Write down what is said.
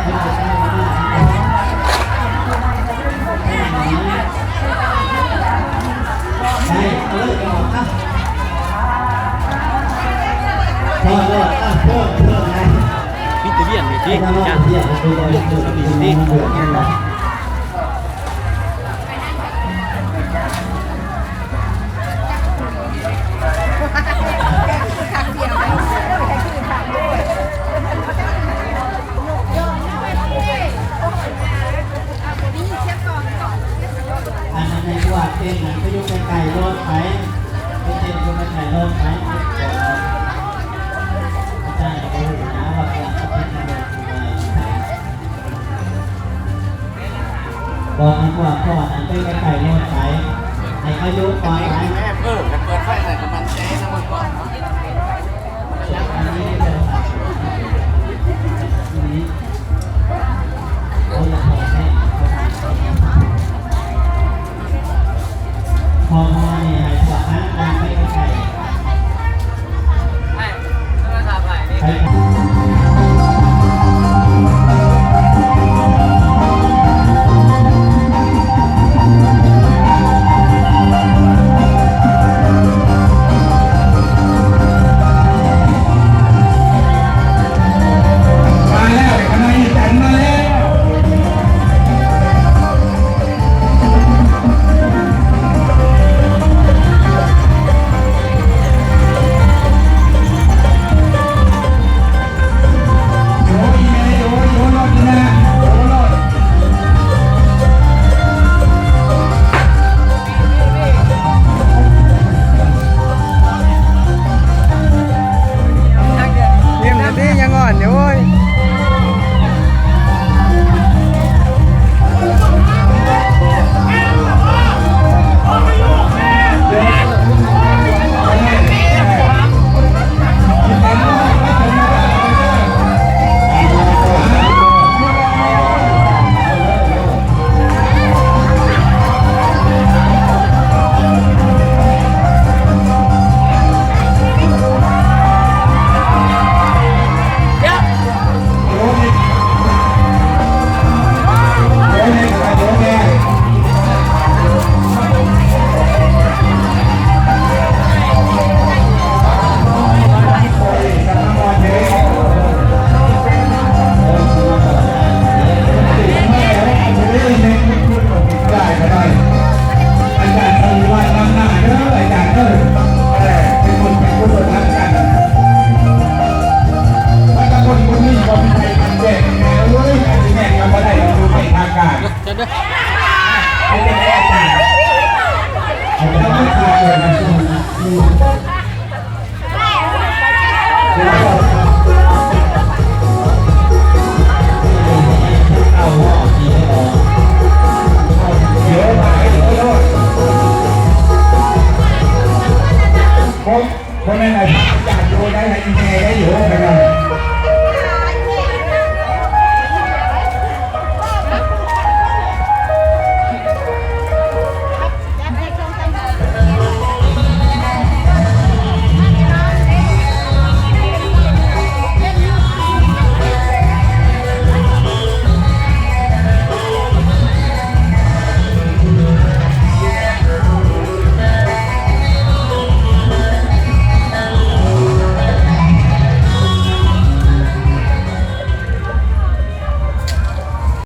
ໄດ້ ເອົາເລີຍ ເອົາ ເອົາ ເອົາ ເອົາ ເພີ່ມ ເພີ່ມ ໄດ້ ມີແຕ່ວຽນນີ້ຕິ ເອົາ ເອົາ ເອົາ ເອົາ ເອົາ ເອົາ ເອົາ ເອົາ ເອົາ ເອົາ ອັນນັ້ນໃນພວກເຕັ້ນນັ້ນໄປຢູ່ໃກ້ໆລົດໄປ ໄປເຕັ້ນຢູ່ໃກ້ໆລົດໄປ ອາຈານກໍບໍ່ຮູ້ນະວ່າເພິ່ນເຮັດແນວໃດ. ບອກໃຫ້ພວກພໍ່ນັ້ນໄປໃກ້ໆລົດໄປ ໃຫ້ເຂົາຢູ່ກ່ອນໄປ ເອີ ເປີດໄຟໃສ່ກະມັນແຈນຳມັນກ່ອນເນາະ ອັນນີ້ໂທລະສັບ ນີ້ ເຂົາຢາກເປີດແທ້ ເຂົາຫາເຂົາຫາ ພໍ່ມານີ້ໃຫ້ພວກນັ້ນຍ່າງໄປໃກ້ໆ ຍັງ ຍັງອ່ອນຢູ່.